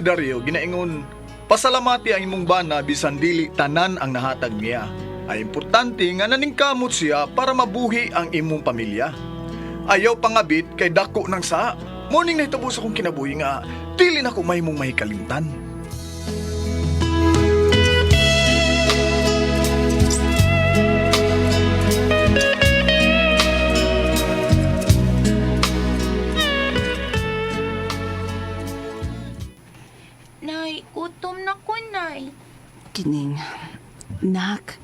Dario ginaingon, pasalamati ang imong bana bisan dili tanan ang nahatag niya. Ay importante nga naningkamot siya para mabuhi ang imong pamilya. Ayaw pangabit kay dako ng sa. Morning na itabo sa akong kinabuhi nga dili na ko mahimong mahikalimtan. Nay, gutom na ko, Nay. Kining, nak,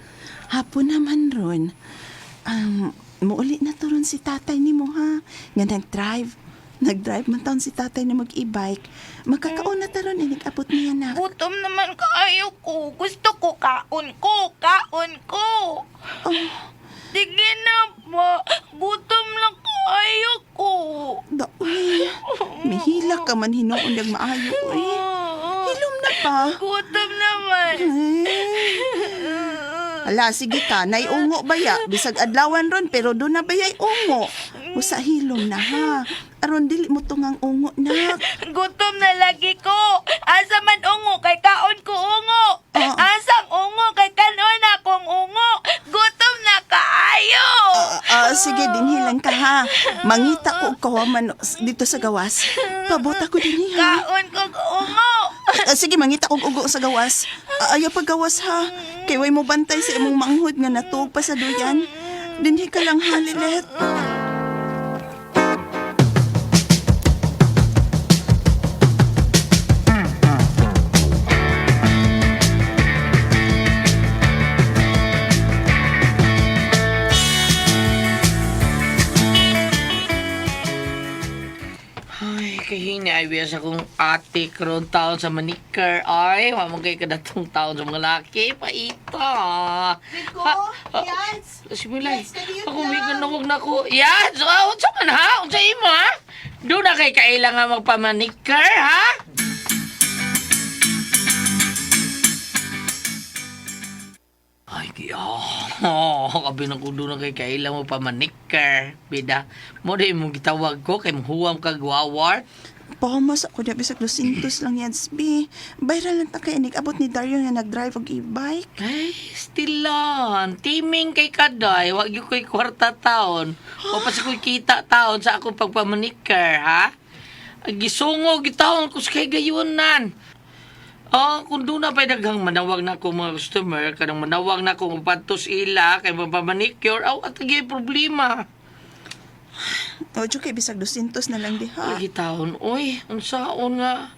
hapon naman ron. Muuli na to ron si tatay ni mo ha, nga nag-drive. Nag-drive man taon si tatay na mag e-bike. Magkakaon na ta ron, inig-abot niya nak. Gutom naman kaayo ko. Gusto ko kaon ko, kaon ko. Oh, Sige na po. Gutom lang kaayo ko. daoy. Mihila ka man hinuon nag maayo, uy. Hilom na pa. Gutom naman. Eh. Ala, sige ka, naiungo ba ya? Bisag adlawan ron, pero doon na ba ya'y ungo? Usa hilom na ha. Aron dili mo tungang ungo, nak. Gutom na lagi ko. Asa man ungo kay kaon ko ungo. Ah. Asang ungo kay kanon akong ungo. Gutom na kaayo. Sige, dinhilan ka ha. Mangita ko og kawaman dito sa gawas. Pabota ko dinhi ha. Kaon ko ungo. Sige, mangita kog ugo sa gawas. Ayaw paggawas ha. Kay way mo bantay sa imong manghod nga natuog pa sa duyan. Dinhi ka lang ha, Lilet. Ay, kahini ay biya sa kong ate karon taon sa manikar. Ay, wa man kay kadatong taon sa mga laki. Paita. Rico, Ha, Yans. Si Milay, Yes, kadiyot ako may lang. ganawag na ko. Yan, so, unsa man ha? Unsa imo ha? Doon na kay kailangan magpamanikar, ha? Ay, di oh, kabi na ko doon na kay kailangan magpamanikar. Bida, mo di mo gitawag ko kay muhuwam kag wawar. Pahumas ako na bisag 200 lang yan, B. Viral lang ta kay inig abot ni Dario nga nag-drive og e-bike. Ay, stilan. Timing kay kaday. Wag yung ko'y kwarta taon. O pa sa ko'y kita taon sa akong pagpamanikar, ha? Ay, gisungo gitaon ko sa kay gayunan. Oh, kung doon na pa'y daghang manawag na ako mga customer, kanang manawag na ako mapantos ila, kay mapamanicure, aw, at nagyay problema. O, kay bisag 200 na lang diha. Lagi taon, oy, unsaon nga.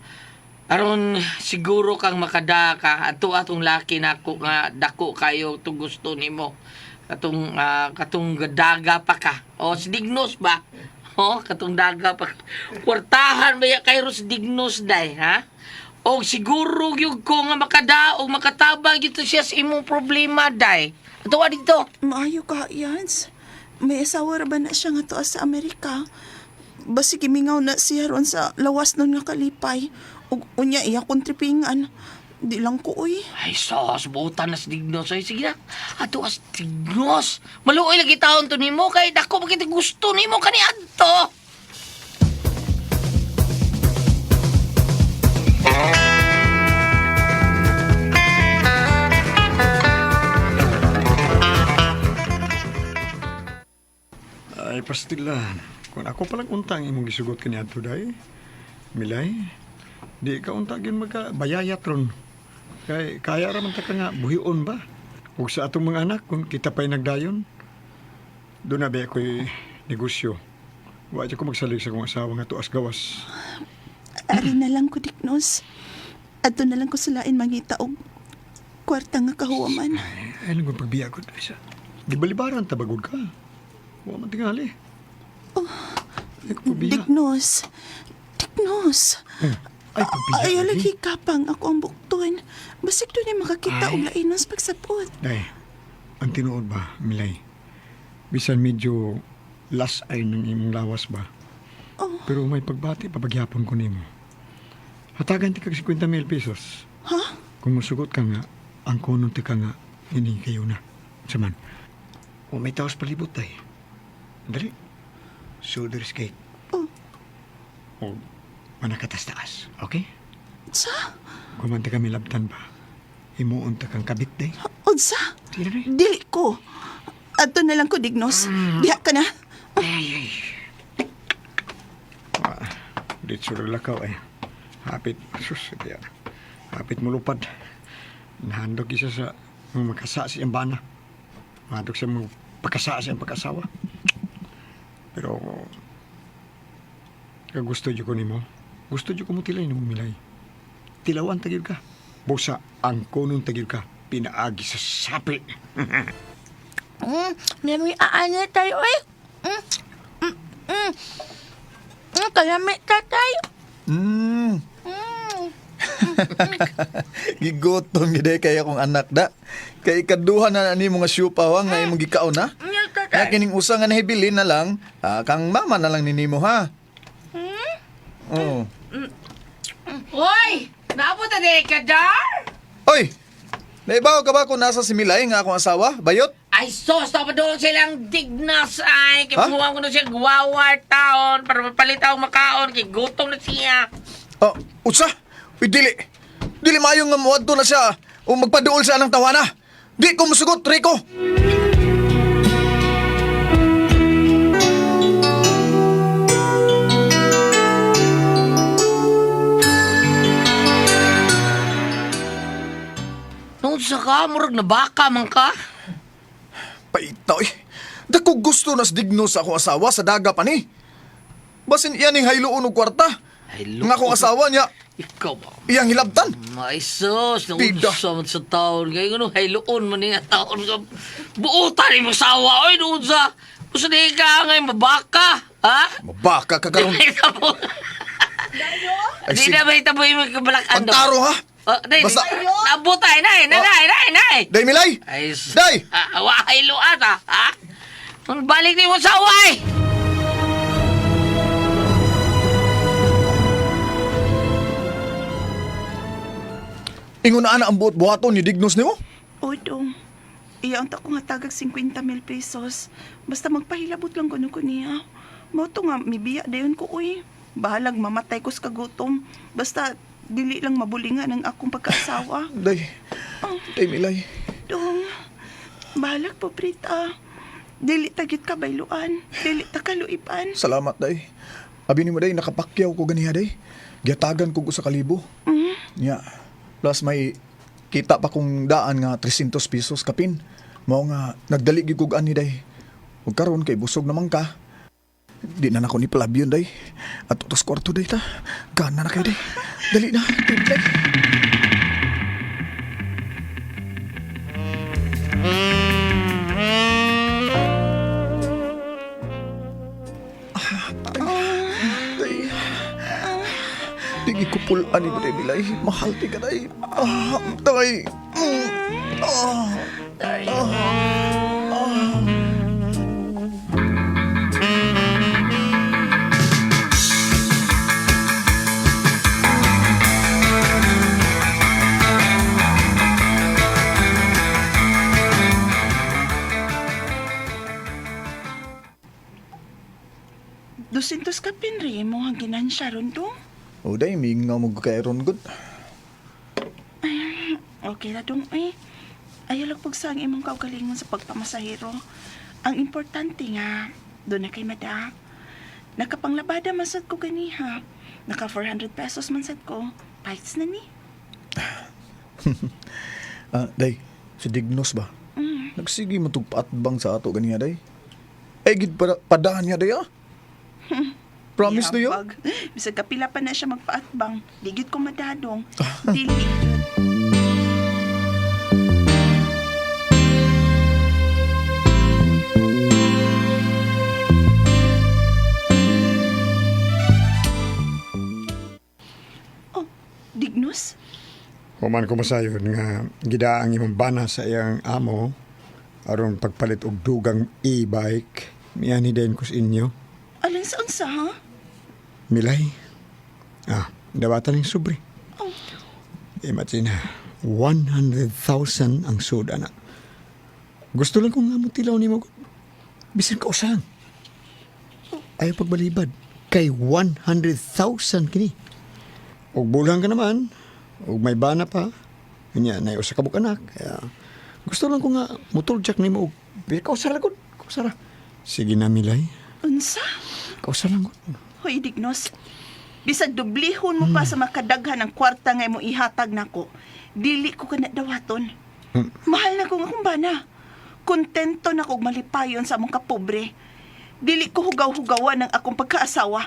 Aron siguro kang makadaka ato atong laki nako nga dako kayo to gusto nimo. Katong katong daga pa ka. O si Dignos ba? O katong daga pa ka. Kwartahan ba ya kay ros Dignos day, ha? O siguro gyud ko nga makadaog makatabang gyud to siya sa imong problema day. Ato dito. Maayo ka, Yans. May asawa ra ba na siya nga tuas sa Amerika? Basi gimingaw na siya ron sa lawas nun nga kalipay. Ug unya iya kong tripingan. Di lang ko, uy. Ay, sos, butan na si Dignos. Ay, sige na. Ato as Dignos. Maluoy lagi taon to nimo kay dako ba kita gusto nimo kani adto. Ay, pastilan. Kung ako palang untang imong gisugot kaniadto day, Milay, di ka unta gyud magka bayayat ron. Kay kaya ra man ta ka nga buhion ba? Ug sa atong mga anak kung kita pa'y nagdayon. Doon na ba ako'y negosyo. Wa ko magsalig sa akong asawa nga tuas gawas. Ari na lang ko, Dignos. Adto na lang ko sa lain mangita og kwarta nga kahuwaman. Ay, lang kung pagbiya ko. Isa. Gibalibaran ta bagod ka. Wa man tingali. Oh, Ay, kung pagbiya. Dignos. Dignos. Ay, pagbiya. Ayaw lagi. lagi kapang ako ang bukton. Basig doon ay makakita Ay. og lainos pagsapot. Day, ang tinuod ba, Milay? Bisan medyo las ay ng imong lawas ba? Oh. Pero may pagbati, papagyapon ko nimo. Hatagan ti kag 50 mil pesos. Ha? Kung musugot ka nga, ang kunon ti ka nga, ini kayo na. Saman, o may taos palibot tay. Dali, shoulders cake. Oh. O manakatas taas, okay? Unsa? Kumanta kami labtan ba? Himuon ta kang kabit day. Unsa? Dili ko. Adto na lang ko, Dignos. Diha ka na. Ditso rin lakaw ay. Hapit, sus, kaya. Hapit mulupad. Nahandog isa sa mga makasa sa iyang bana. Nahandog sa mga pagkasa sa iyang pag-asawa. Pero, kagusto dyan ko nimo. Gusto dyan ko mo tilay nimo milay. Tilawan tagil ka. Busa, ang kunong tagil ka. Pinaagi sa sapi. Lami aani tayo eh. Kalami tatay. Gigutom gid eh kay akong anak da. Kay ikaduha na ni mga siupaw nga imong gikaon na. Tatay. Nga kining usa nga nahibilin na lang, kang mama na lang ninimo ha. Oo. Hoy! Naabot na din ka, Dar? Oy! Naibaw ka ba kung nasa si Milay nga akong asawa? Bayot? Ay, sos! Tama doon silang dignas ay! Kaya Ha? ko na siya guwawar taon para mapalit ako makaon. Kay gutom na siya. Oh, utsa! Uy, dili! Dili maayo nga muadto na siya o magpaduol sa anang tawana. Di ko musugot, Rico! Nung sa ka, murag na baka man ka. Paita, oy. Dako gusto nas digno sa akong asawa sa daga pa ni. Basin iyan ning hayloon og kwarta. Hayloon. Nga akong asawa niya, Ikaw ba? iyang hilabtan. Ay, sus, Tida. naunsa man sa taon. Kaya nga nung hayloon man niya taon ka. Buutan ni sawa. Oy, noon sa... Gusto di ka ngayon, mabaka. Ha? Mabaka ka karon. Di na po. Ay, Di na ba ito po yung kabalakan? Pantaro ha. Day, Basta- Nabutay, nay, nay, nay, nay, nay. Day Milay. Ay, sus. Day! Ah, wa, hayloan, ha? Ha? Nung balik ni mo sa away! Ingon na ana ang buot buhaton ni Dignos nimo. O, dong. Iya unta ko nga tagag 50 mil pesos. Basta magpahilabot lang kuno ko niya. Mao to nga mibiya dayon ko uy. Bahalag mamatay ko sa kagutom. Basta dili lang mabulingan ang akong pagkaasawa. Day. Day Milay. Dong, bahalag pobrita. Dili tagit ka bayluan. Dili ta kaluipan. Salamat day. Abi nimo day nakapakyaw ko ganiha day. Giatagan ko usa ka libo. Nya. Plus may kita pa kong daan nga 300 pesos kapin. Mao nga nagdali gyud kog ani day. Ug karon kay busog naman ka. Di na nako ni Flavio day. At utos kwarto day ta. Gana na kay day. Dali na. Day. Day. Di gikupul ani ba day bilay. Mahal ti ka day. Ah, day. Mm. Ah. Dusintos ka pinri mo ang ginansya ron dong. O day, mingaw mo kay ron good. Okay na dong eh. Ayaw lang pagsang imong kaugalingon sa pagpamasahero. Ang importante nga, doon na kay mada. Nakapanglabada man sad ko ganiha. Naka 400 pesos man sad ko. Bites na ni. Ah, day, si Dignos ba? Nagsige mo tugpaatbang sa ato ganiya day. Ay gid pa padaan niya day ah. Promise do yo? Yabag. Bisag kapila pa na siya magpaatbang. Digit ko madadong. Dili yun. Oh, Dignus? Human ko masayon nga gida ang imong bana sa iyang amo aron pagpalit og dugang e-bike. Miani din ko sa inyo. Alang sa unsa, ha? Milay. Ah, dawatan ng sobre. Oh. Imagine, 100,000 ang suda na. Gusto lang kong nga mo tilaw ni mo. Bisan ka usang. Ayaw pagbalibad. Kay 100,000 kini. Ug bulan ka naman, ug may bana pa. Unya, nay usa ka buok anak. Kaya, gusto lang ko nga mutuljak nimo og kausa ra gud, kausa ra. Sige na Milay, Unsa? kausa lang gud. Hoy, Dignos. Bisag dublihon mo pa sa makadaghan ng kwarta nga imong ihatag nako. Dili ko kana dawaton. Mahal na ko nga akong bana. Kontento na kog malipayon sa among kapobre. Dili ko hugaw-hugawan ang akong pagkaasawa.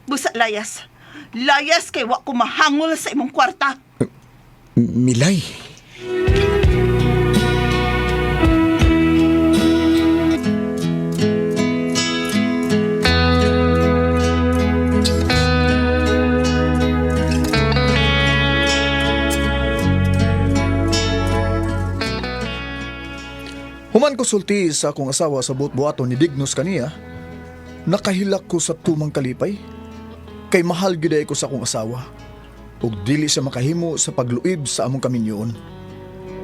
Busa layas. Layas kay wa ko mahangol sa imong kwarta. Milay. Human ko sulti sa akong asawa sa buot-buhaton ni Dignos kaniya, nakahilak ko sa tumang kalipay. Kay mahal gyud ay ko sa akong asawa. Ug dili siya makahimo sa pagluib sa among kaminyoon.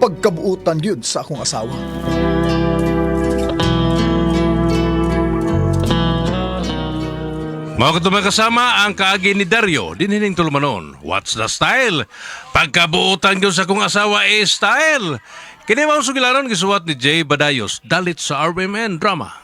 Pagkabuotan gyud sa akong asawa. Mga katumay kasama ang kaagi ni Dario, dinhining tulumanon. What's the style? Pagkabuotan ko sa kong asawa eh style. Kini mao sugilanon gisuwat ni Jay Badayos, dalit sa RMN Drama.